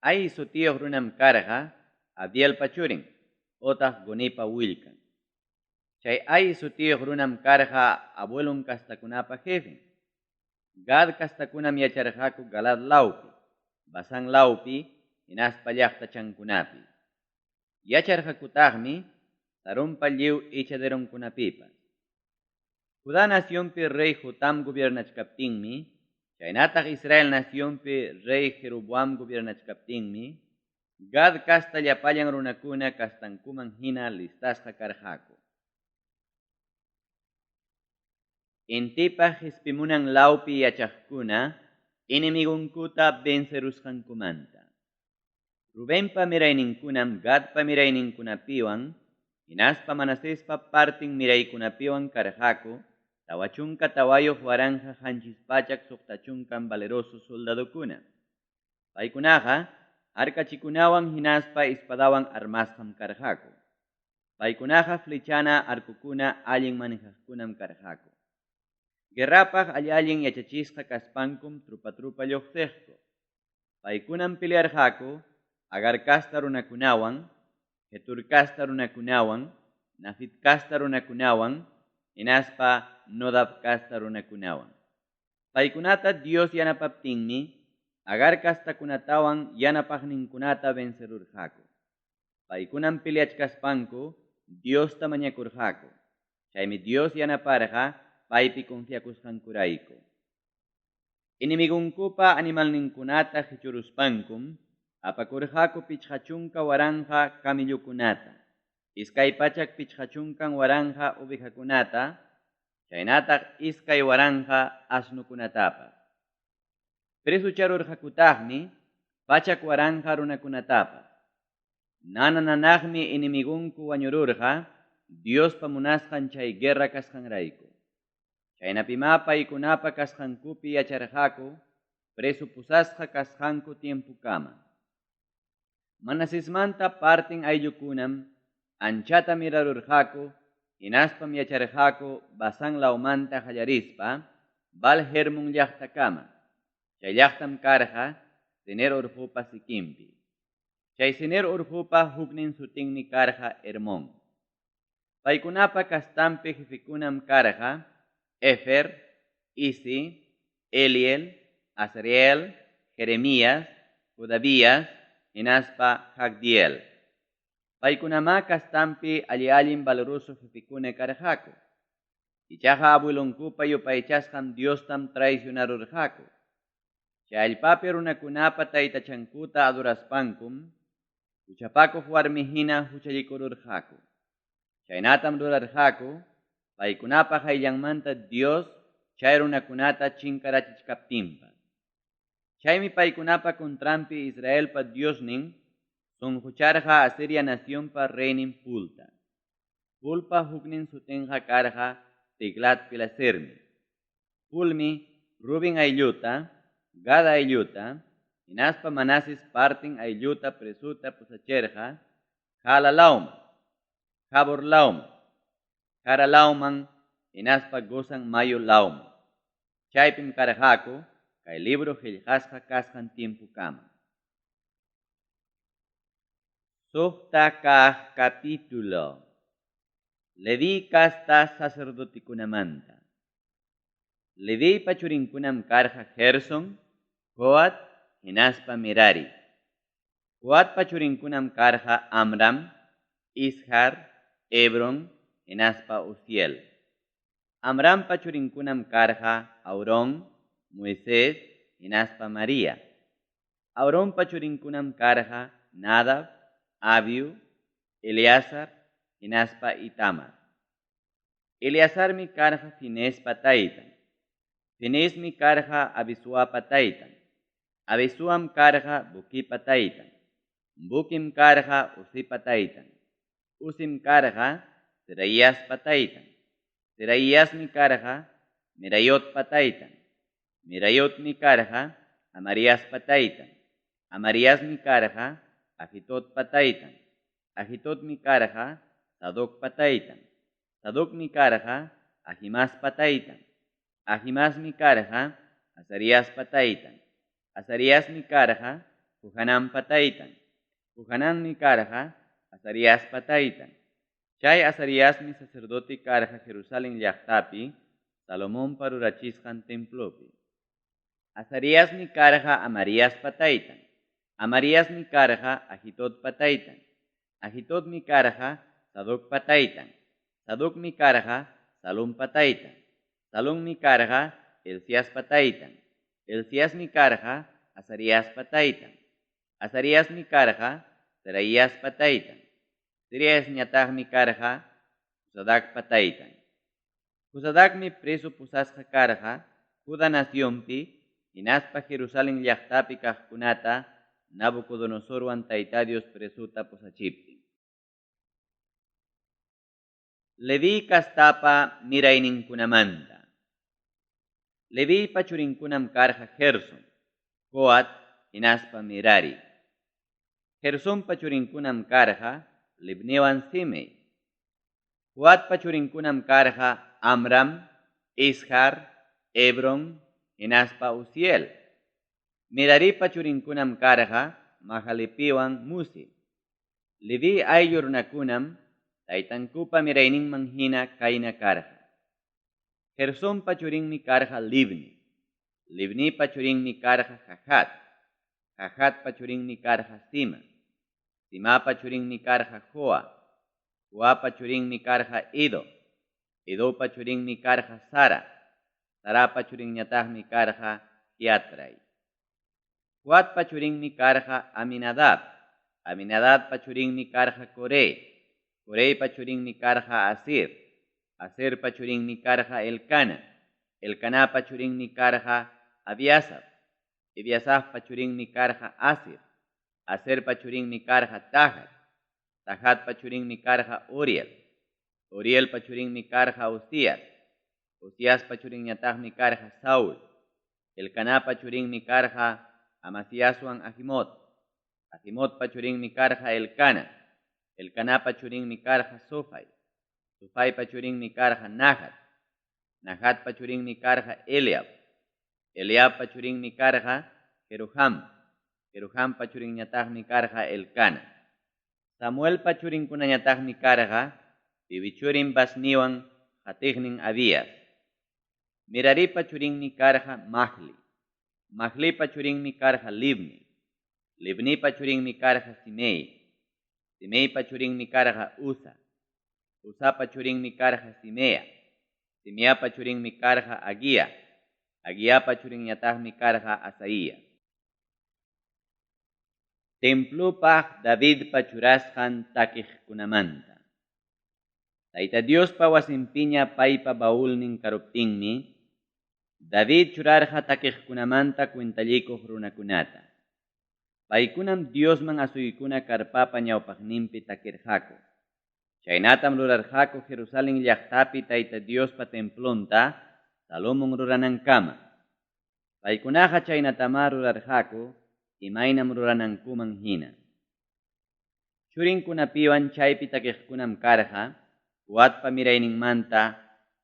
Ay sutiyuq runam karqa Abielpa churin, otaq Gonipa willkan. Chay Ay sutiyuq runam karqa abuelon castakunapa jefen. Gad castakunam yacharqaku Galaad lawpi, Basán lawpi hinaspa llaqtachankunapi. Yacharqakutaqmi Sarompa lliw echaderonkunapipas. Judá nacionpi rey Jotam gobiernachkaptinmi, chaynataq Israel nacionpi rey Jeroboam gobiernachkaptinmi, Gad casta llapallan runakuna castankuman hina listasqa karqaku. Intipa qespimunan lawpi yachaqkuna enemigonkuta vencerusqankumanta. Rubenpa mirayninkunam Gadpa mirayninkunapiwan hinaspa Manasespa parten miraykunapiwan karqaku 44 760 valeroso soldadokuna. Paykunaqa harkachikunawan hinaspa espadawan armasqam karqaku. Paykunaqa flechana arcokuna allin manejaqkunam karqaku. Guerrapaq alli-allin yachachisqa kaspankum trupa-trupa lluqsiqku. Paykunam pelearqaku Agar casta runakunawan, Jetur casta runakunawan, Nafis casta runakunawan, hinaspa Nodab casta runakunawan. Paykunata Dios yanapaptinmi, Agar castakunatawan yanapaqninkunata vencerurqaku. Paykunam peleachkaspanku Diosta mañakurqaku. Chaymi Dios yanaparqa paypi confiakusqankurayku. Enemigonkupa animalninkunata qichuruspankum apakurqaku 50,000 camellokunata, 250,000 ovejakunata, chaynataq 2000 asnokunatapas. Presucharurqakutaqmi 100,000 runakunatapas. Nana-nanaqmi enemigonku wañururqa Diospa munasqan chay guerra kasqanrayku. Chaynapimá paykunapa kasqankupi yacharqaku preso pusasqa kasqanku tiempokama. Manasesmanta parten ayllukunam anchata mirarurqaku hinaspam yacharqaku Basán lawmanta qallarispa Baal Hermon llaqtakama. Chay llaqtam karqa Senir urqupa sikinpi. Chay Senir urqupa huknin sutinmi karqa Hermón. Paykunapa kastampi jefekunam karqa Efer, Isi, Eliel, Azriel, Jeremías, Jodavías, hinaspa Jagdiel. Paykunamá kastampi alli-allin valoroso jefekuna karqaku. Ichaqa abuelonkupa yupaychasqan Diostam traicionarurqaku. Chay allpapi runakunapa taytachankuta adoraspankum, huchapakuq warmi hina huchallikururqaku. Chaynatam rurarqaku, paykunapa qayllanmanta Dios chay runakunata chinkarachichkaptinpas. Chaymi paykunapa contranpi Israelpa Diosnin sunqucharqa Asiria nacionpa reynin Pulta. Pulpa huknin sutinqa karqa Tiglat-Pilesermi. Pulmi Rubén aylluta, Gad aylluta, hinaspa Manases parten aylluta presuta pusachirqa Hala lawman, Habor lawman, Hara lawman, hinaspa Gozan mayu lawman. Chaypim karqaku kay libro qillqasqa kasqan tiempokama. Suqta kaq capítulo. Leví casta sacerdotekunamanta. Leviypa churinkunam karqa Gerson, Coat, hinaspa Merari. Coatpa churinkunam karqa Amram, Izhar, Hebron, hinaspa Uziel. Amrampa churinkunam karqa Aarón, Moisés, hinaspa María. Aaronpa churinkunam karqa Nadab, Abiu, Eleazar, hinaspa Itamar. Eleazarmi karqa Fineespa taytan. Fineesmi karqa Abisuapa taytan. Abisuam karqa Buquipa taytan. Buquim karqa Uzipa taytan. Uzim karqa Zeraiaspa taytan. Zeraiasmi karqa Merayotpa taytan. Merayotmi karqa Amariaspa taytan. Amariasmi karqa Ahitodpa taytan. Ahitodmi karqa Sadocpa taytan. Sadocmi karqa Ahimaaspa taytan. Ahimaasmi karqa Azariaspa taytan. Azariasmi karqa Johananpa taytan. Johananmi karqa Azariaspa taytan. Chay Azariasmi sacerdote karqa Jerusalén llaqtapi Salomonpa rurachisqan templopi. Azariasmi karqa Amariaspa taytan. Amariasmi karqa Ahitodpa taytan. Ahitodmi karqa Sadocpa taytan. Sadocmi karqa Salumpa taytan. Salummi karqa Helciaspa taytan. Helciasmi karqa Azariaspa taytan. Azariasmi karqa Seraiaspa taytan. Seraiasñataqmi karqa Josadacpa taytan. Josadacmi preso pusasqa karqa Juda nacionpi hinaspa Jerusalen llaqtapi kaqkunata Nabucodonosorwan Tayta Dios presota pusachiptin. Leviy castapa mirayninkunamanta. Leviypa churinkunam karqa Gerson, Coat hinaspa Merari. Gersonpa churinkunam karqa Libniwan Simei. Coatpa churinkunam karqa Amram, Izhar, Hebron hinaspa Uziel. Meraripa churinkunam karqa Mahalipiwan Musi. Leviy ayllu runakunam taytankupa mirayninman hina kayna karqa. Gersonpa churinmi karqa Libni. Libnipa churinmi karqa Jahat. Jahatpa churinmi karqa Sima. Simapa churinmi karqa Joa. Joapa churinmi karqa Ido. Idopa churinmi karqa Sara. Sarapa churinñataqmi karqa Giatrai. Joatpa churinmi karqa Aminadab. Aminadabpa churinmi karqa Coré. Coreypa churinmi karqa Asir. Asirpa churinmi karqa Elcana. Elcanapa churinmi karqa Abiasaf. Ebiasafpa churinmi karqa Asir. Asirpa churinmi karqa Tahat. Tahatpa churinmi karqa Uriel. Urielpa churinmi karqa Uzias. Uziaspa churinñataqmi karqa Saul. Elcanapa churinmi karqa Amasiaswan Ahimot. Ahimotpa churinmi karqa Elcana. Elcanapa churinmi karqa Sofai. Sofaipa churinmi karqa Nahat. Nahatpa churinmi karqa Eliab. Eliabpa churinmi karqa Jeroham. Jerohampa churinñataqmi karqa Elcana. Samuelpa churinkunañataqmi karqa Piwi churin Basniwan qatiqnin Abías. Meraripa churinmi karqa Mahli. Mahlipa churinmi karqa Libni. Libnipa churinmi karqa Simei. Simeipa churinmi karqa Uza. Uzapa churinmi karqa Simea. Simeapa churinmi karqa Aguía. Aguiapa churinñataqmi karqa Asaías. Templopaq Davidpa churasqan takiqkunamanta. Tayta Diospa wasinpiña paypa baulnin karuptinmi, David churarqa takiqkunamanta cuentallikuq runakunata. Paykunam Diosman asuykuna karpapa ñawpaqninpi takirqaku. Chaynatam rurarqaku Jerusalen llaqtapi Tayta Diospa templonta Salomon ruranankama. Paykunaqa chaynatamá rurarqaku imaynam ruranankuman hina. Churinkunapiwan chaypi takiqkunam karqa Coatpa mirayninmanta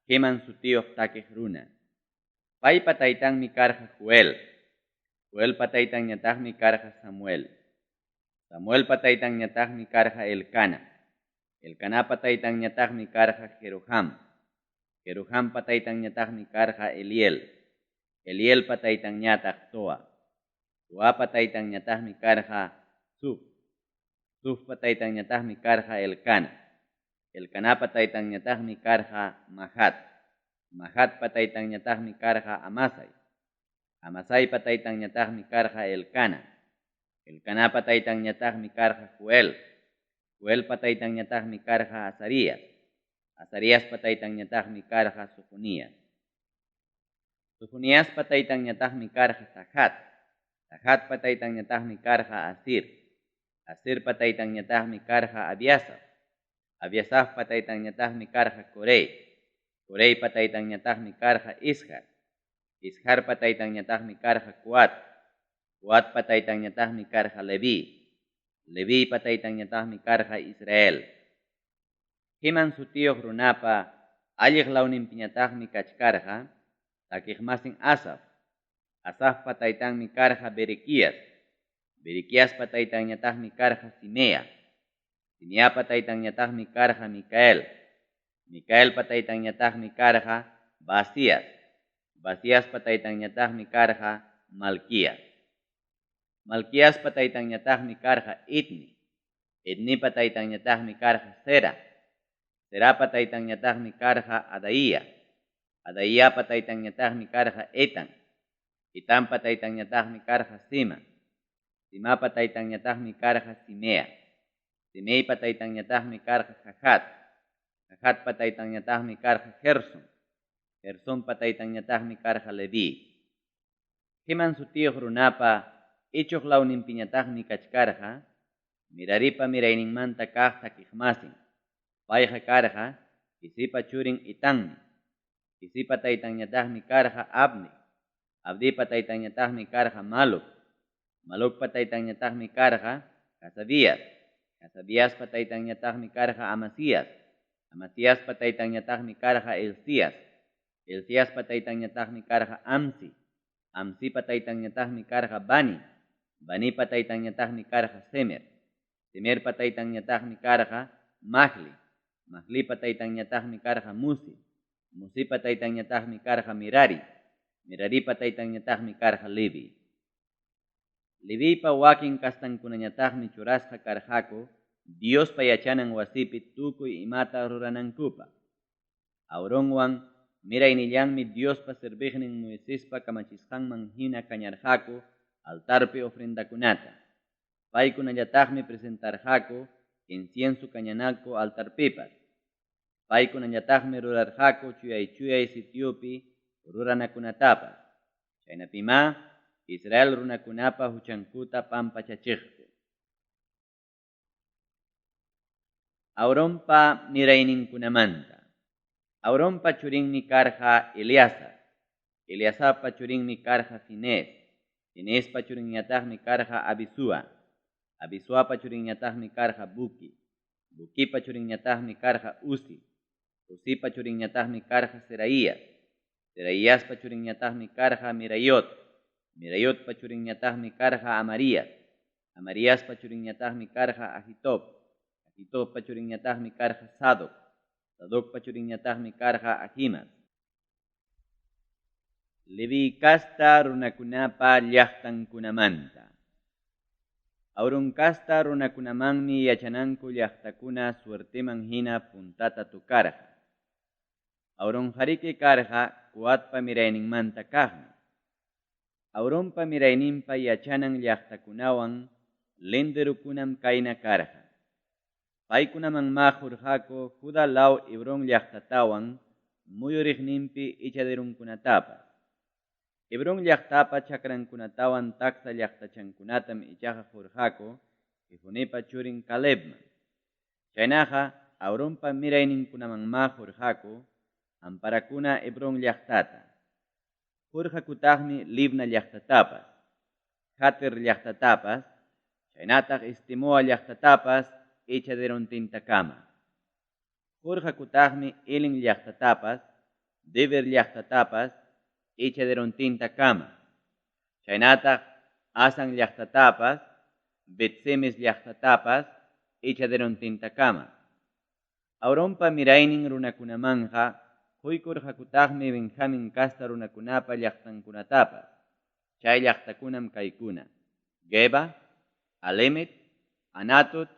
Heman sutiyuq takiq runa. Paypa taytanmi karqa Joel. Joelpa taytanñataqmi karqa Samuel. Samuelpa taytanñataqmi karqa Elcana. Elcanapa taytanñataqmi karqa Jeroham. Jerohampa taytanñataqmi karqa Eliel. Elielpa taytanñataq Toa. Toapa taytanñataqmi karqa Zuf. Zufpa taytanñataqmi karqa Elcana. Elcanapa taytanñataqmi karqa Mahat. Mahatpa taytanñataqmi karqa Amasai. Amasaipa taytanñataqmi karqa Elcana. Elcanapa taytanñataqmi karqa Joel. Joelpa taytanñataqmi karqa Azarías. Azariaspa taytanñataqmi karqa Sofonías. Sofoniaspa taytanñataqmi karqa Tahat. Tahatpa taytanñataqmi karqa Asir. Asirpa taytanñataqmi karqa Abiasaf. Abiasafpa taytanñataqmi karqa Corey. Coreypa taytanñataqmi karqa Izhar. Izharpa taytanñataqmi karqa Coat. Coatpa taytanñataqmi karqa Leví. Leviypa taytanñataqmi karqa Israel. Heman sutiyuq runapa alliq lawninpiñataqmi kachkarqa takiqmasin Asaf. Asafpa taytanmi karqa Berequías. Berequiaspa taytanñataqmi karqa Simea. Simeapa taytanñataqmi karqa Micael. Micaelpa taytanñataqmi karqa Basías. Basíaspa taytanñataqmi karqa Malquías. Malquiaspa taytanñataqmi karqa Etni. Etnipa taytanñataqmi karqa Zera. Zerapa taytanñataqmi karqa Adaía. Adaiapa taytanñataqmi karqa Etan. Etanpa taytanñataqmi karqa Sima. Simapa taytanñataqmi karqa Simea. Simeipa taytanñataqmi karqa Jahat. Jahatpa taytanñataqmi karqa Gerson. Gersonpa taytanñataqmi karqa Leví. Heman sutiyuq runapa ichuq lawninpiñataqmi kachkarqa Meraripa mirayninmanta kaq takiqmasin. Payqa karqa Quisipa churin Etanmi. Quisipa taytanñataqmi karqa Abdi. Abdipa taytanñataqmi karqa Maluc. Malucpa taytanñataqmi karqa Hasabías. Hasabiaspa taytanñataqmi karqa Amasías. Amasiaspa taytanñataqmi karqa Hilcías. Hilciaspa taytanñataqmi karqa Amsi. Amsipa taytanñataqmi karqa Bani. Banipa taytanñataqmi karqa Semer. Semerpa taytanñataqmi karqa Mahli. Mahlipa taytanñataqmi karqa Musi. Musipa taytanñataqmi karqa Merari. Meraripa taytanñataqmi karqa Levi. Leviypa wakin castankunañataqmi churasqa karqaku Diospa yachanan wasipi tukuy imata ruranankupaq. Aaronwan miraynillanmi Diospa serviqnin Moisespa kamachisqanman hina kañarqaku altarpi ofrendakunata. Paykunallataqmi presentarqaku incienso kañanaku altarpipas. Paykunallataqmi rurarqaku chuyay-chuyay sitiopi ruranakunatapas. Chaynapimá Israel runakunapa huchankuta pampachachiqku. Aaronpa mirayninkunamanta. Aaronpa churinmi karqa Eleazar. Eleazarpa churinmi karqa Finees. Fineespa churinñataqmi karqa Abisúa. Abisuapa churinñataqmi karqa Buqui. Buquipa churinñataqmi karqa Uzi. Uzipa churinñataqmi karqa Zeraías. Zeraiaspa churinñataqmi karqa Meraiot. Meraiotpa churinñataqmi karqa Amarías. Amariaspa churinñataqmi karqa Ahitob. Ahitobpa churinñataqmi karqa Sadoc. Sadocpa churinñataqmi karqa Ahimaas. Leví casta runakunapa llaqtankunamanta. Aarón casta runakunamanmi yachananku llaqtakuna suerteman hina puntata tocarqa. Aaronqariki karqa Coatpa mirayninmanta kaqmi. Aaronpa mirayninpa yachanan llaqtakunawan linderokunam kayna karqa. Paykunamanmá qurqaku Judá law Hebrón llaqtatawan muyuriqninpi echaderunkunatapas. Hebrón llaqtapa chakrankunatawan taksa llaqtachankunatam ichaqa qurqaku Jefonepa churin Calebman. Chaynaqa Aaronpa mirayninkunamanmá qurqaku amparakuna Hebrón llaqtata. Qurqakutaqmi Libna llaqtatapas, Jater llaqtatapas, chaynataq Estemoa llaqtatapas echaderontintakama. Qurqakutaqmi Elin llaqtatapas, Deber llaqtatapas, echaderontintakama. Chaynataq Asan llaqtatapas, Bet-semes llaqtatapas, echaderontintakama. Aaronpa miraynin runakunamanqa quykurqakutaqmi Benjamín casta runakunapa llaqtankunatapas. Chay llaqtakunam kaykuna: Geba, Alemet, Anatot,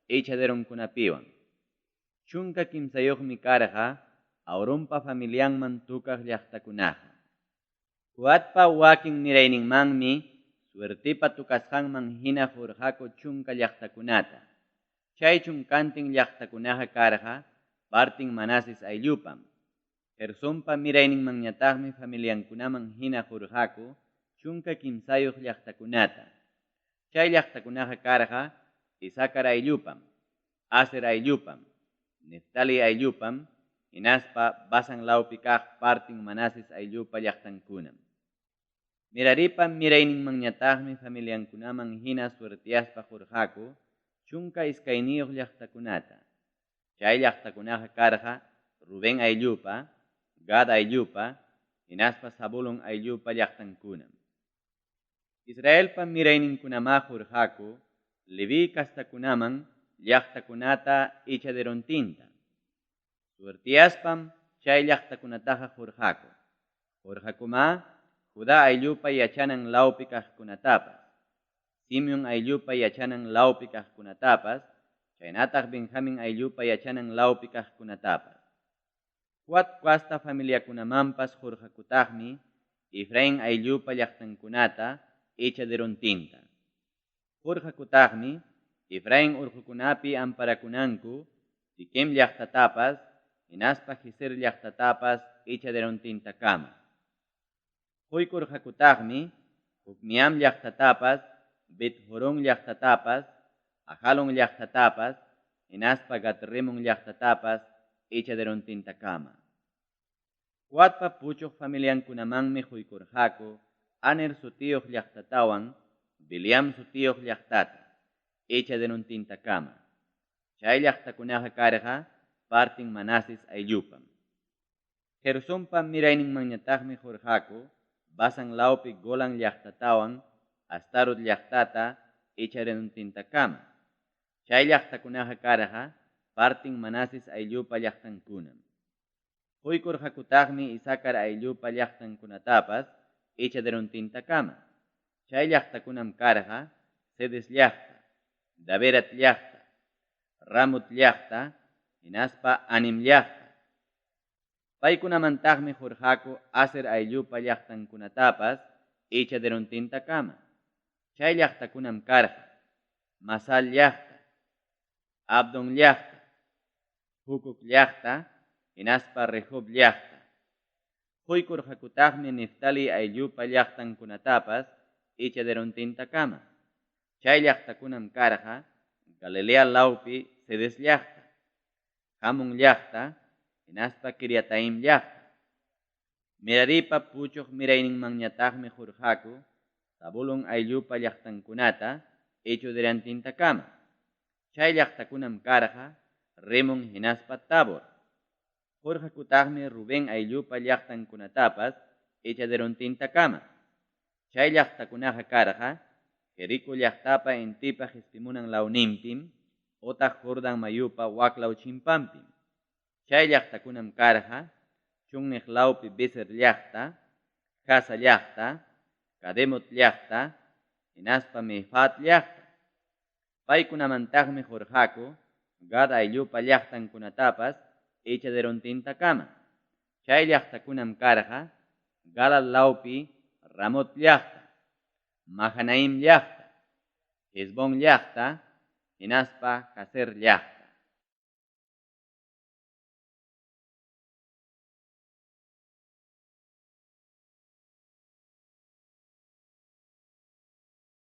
echaderonkunapiwan. 13yuqmi karqa Aaronpa familianman tukaq llaqtakunaqa. Coatpa wakin mirayninmanmi suertepa tukasqanman hina qurqaku 10 llaqtakunata. Chay chunkantin llaqtakunaqa karqa partin Manases ayllupam. Gersonpa mirayninmanñataqmi familiankunaman hina qurqaku 13 llaqtakunata. Chay llaqtakunaqa karqa Isacar ayllupam, Aser ayllupam, Neftali ayllupam, hinaspa Basan lawpi kaq partin Manases ayllupa llaqtankunam. Meraripa mirayninmanñataqmi familiankunaman hina suerteaspa qurqaku 12 llaqtakunata. Chay llaqtakunaqa karqa Rubén ayllupa, Gad ayllupa, hinaspa Zabulón ayllupa llaqtankunam. Israelpa mirayninkunamá qurqaku Leví castakunaman llaqtakunata echaderontinta. Suerteaspam chay llaqtakunataqa qurqaku. Qurqakumá Juda ayllupa yachanan lawpi kaqkunatapas, Simeon ayllupa yachanan lawpi kaqkunatapas chaynataq Benjamin ayllupa yachanan lawpi kaqkunatapas. Coat casta familiakunamanpas qurqakutaqmi Efrain ayllupa llaqtankunata echaderontinta. Qurqakutaqmi Efrain urqukunapi amparakunanku Siquem llaqtatapas hinaspa Gezer llaqtatapas echaderontintakama. Quykurqakutaqmi Jocmeam llaqtatapas, Bet-horón llaqtatapas, Ajalón llaqtatapas, hinaspa Gat-rimón llaqtatapas echaderontintakama. Coatpa puchuq familiankunamanmi quykurqaku Aner sutiyuq llaqtatawan Bileam sutiyuq llaqtata echaderontintakama. Chay llaqtakunaqa karqa partin Manases ayllupam. Gersonpa mirayninmanñataqmi qurqaku Basan lawpi Golan llaqtatawan Astarot llaqtata echaderontintakama. Chay llaqtakunaqa karqa partin Manases ayllupa llaqtankunam. Quykurqakutaqmi Isacar ayllupa llaqtankunatapas echaderontintakama. Chay llaqtakunam karqa Cedes llaqta, Daberat llaqta, Ramot llaqta, hinaspa Anim llaqta. Paykunamantaqmi qurqaku Aser ayllupa llaqtankunatapas echaderontintakama. Chay llaqtakunam karqa Masal llaqta, Abdon llaqta, Hucoc llaqta, hinaspa Rehob llaqta. Quykurqakutaqmi Neftali ayllupa llaqtankunatapas echaderontintakama. Chay llaqtakunam karqa Galilea lawpi Cedes llaqta, Hamon llaqta, hinaspa Kiriataim llaqta. Meraripa puchuq mirayninmanñataqmi qurqaku Zabulón ayllupa llaqtankunata echaderontintakama. Chay llaqtakunam karqa Rimón hinaspa Tabor. Qurqakutaqmi Rubén ayllupa llaqtankunatapas echaderontintakama. Chay llaqtakunaqa karqa Jerico llaqtapa intipa qispimunan lawninpim otaq Jordan mayupa waklaw chimpanpim. Chay llaqtakunam karqa chunniq lawpi Bezer llaqta, Jasa llaqta, Cademot llaqta, hinaspa Mefaat llaqta. Paykunamantaqmi qurqaku Gad ayllupa llaqtankunatapas echaderontintakama. Chay llaqtakunam karqa Galaad lawpi Ramot llaqta, Mahanaim llaqta, Hesbón llaqta, hinaspa Jazer llaqta.